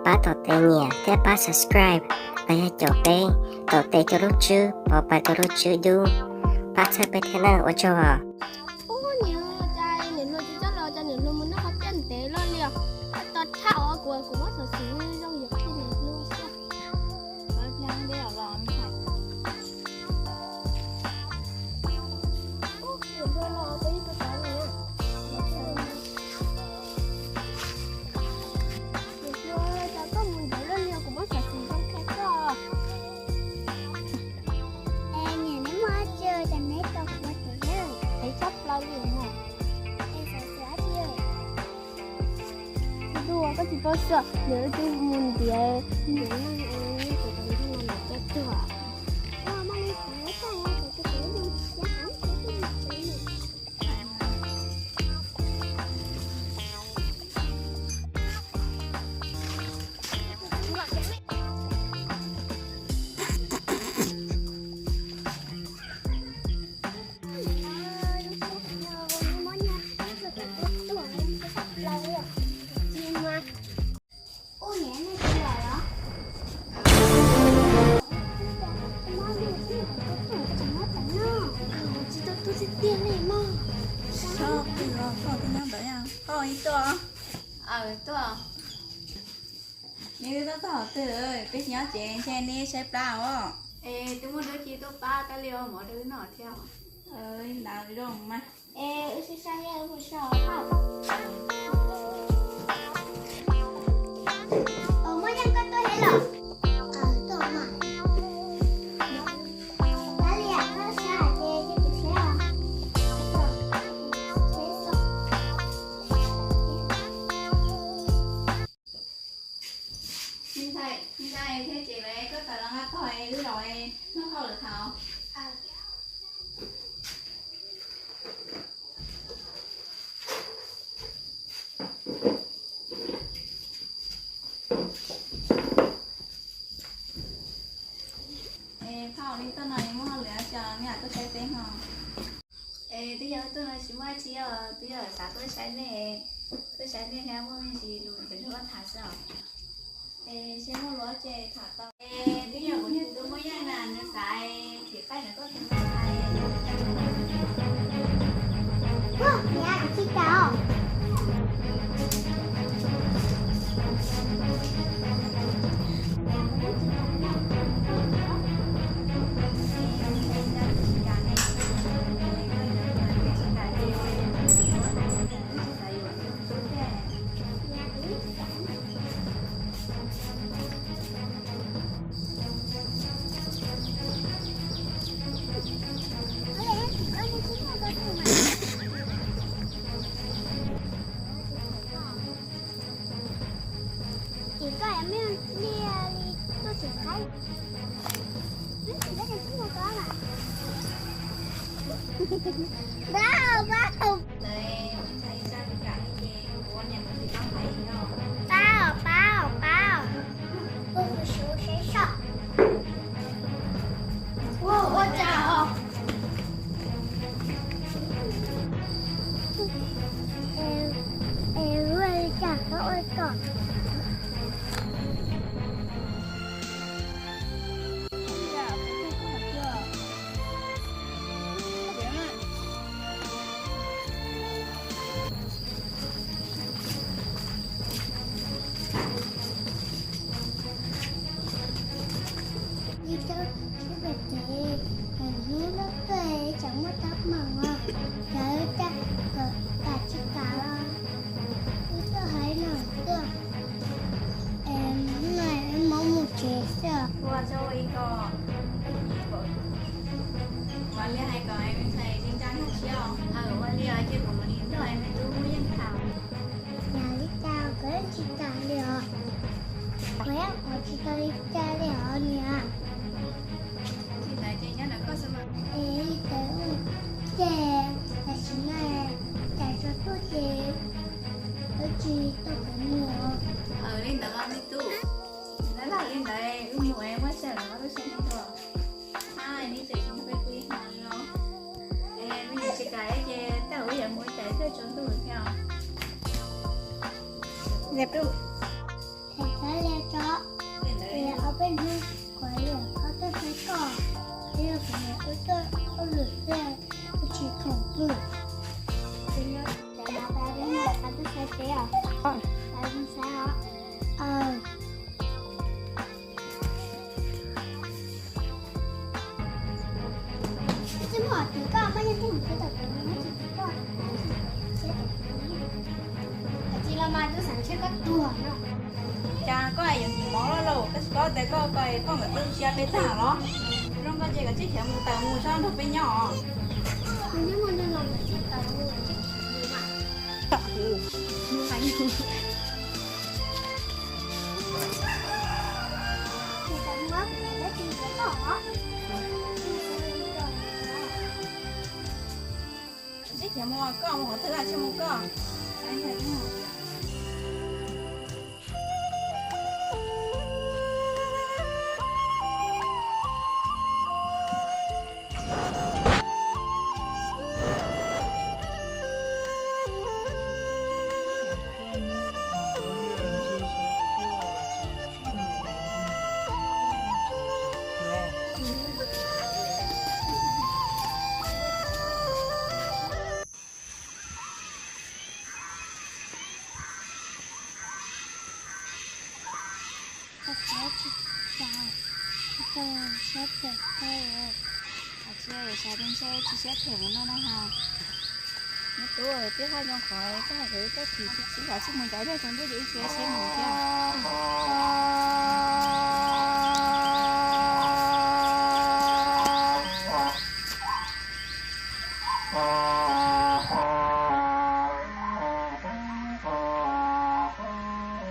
Pab tom tes nyiam thiab pab subscribe los yog caum peb tom tes cov lub tswb pov pais rau lub tswb dub. Pab txhawb peb thiab nawb, ua tsaug os. Ub, niam, cas niam hluas tsis txawj los, cas niam hluas mus noj qhov tiaj ntev loj li os. Tos tshaj os, kuv, kuv muab xov xwm zoo yuav qhia niam hluas xwb. Niam, neb muaj dab tsi cas neb tau kuv tes lawm? Neb tshaj plaws li os. Es xav xav dab tsi? Tus tub, koj tsis paub xwb, nws twb mus ntiav ntiav neeg, ntiav neeg los coj tuag. Tsis tau tuag tiag tiag li mog. Koj ib tuaj. Aw, tuaj. Neb twb tuaj txog qhov twg, peb tsis nyob tsev ntshe neb saib plab os. Es twb muaj dab tsi tuaj pab kab li ua mov rau wb noj thiab. Ntawd zoo mas. Es wb sib saib, wb mus so. Muaj yeej koj tuaj thiab los? Tuaj mas. Kab li koj saib ces cia kuv saib os. Me ntxhais, me ntxhais, thiab tsev lawm, koj tawm los nqa tog es wb los noj hauj lwm thaum. Es phauj, neb tuaj no neb muaj hauj lwm dab tsi neb lam tuaj saib peb no? Es twb yog wb tuaj no tsis muaj dab tsi os, twb yog xav tuaj saib nej, tuaj saib nej thiab muaj me ntsis lus xav nrog koj tham xwb os. Es seb muaj lus dab tsi tham tau. Es twb yog kuv niag tub Muaj Yeej na, nws xav thim qaij ntawm koj tus me ntxhais. Ces koj yeej meej liaj li tuaj tsis qaib. Neb tsis nyob ces tib muag koj mas. Pab, pab, pab, pab. Ua cas os? Es ua li cas koj ua kom Li rau sib pem kev, hnub lub tuaj tsam muaj teeb meem os, cov wb caj kom tas tsis tas los wb tuaj hais no tuaj. Es hnub no wb mam mus tsev xwb. Ua rau ib ko, ua li hais kom me ntxhais tsis ntsa nkag siab os. Ua li ces kuv mam li nrog me tub Muaj Yeej tham. Niam, li cas koj tsis kam li os? Koj yeej ua tsis tau li cas li os niam. Li ntawd ces nyob ntawm koj xwb mas. Es li ntawd ces tam sim no cas tsaus ntuj ces wb tsis tau kev mus. Li ntawd los me tub, ntawd los li ntawd wb mus es muaj sij hawm los wb sib ntsib dua. Ab, neb tseem tsis nrog peb pw ib hmo li los? Es me nyuam tsis kam ces tej zaum wb yuav mus ib tsam twb tsaus ntuj thiab. Thaum kab li Tsis paub tias koj ko poj nkawd twb sia peb tag los? Zoo nkauj ces koj tsis khiav mus tawm mus tso nrog peb nyob os. Tsis khiav mus, koj mus qhov twg tsis mus koj? Tsis siab phem no no ha. Neb tub, twb haj zoo qhov koj hais tias ib tag kis tsis xav tsis mus cov yog tsaus ntuj ces ib txhia siab mus.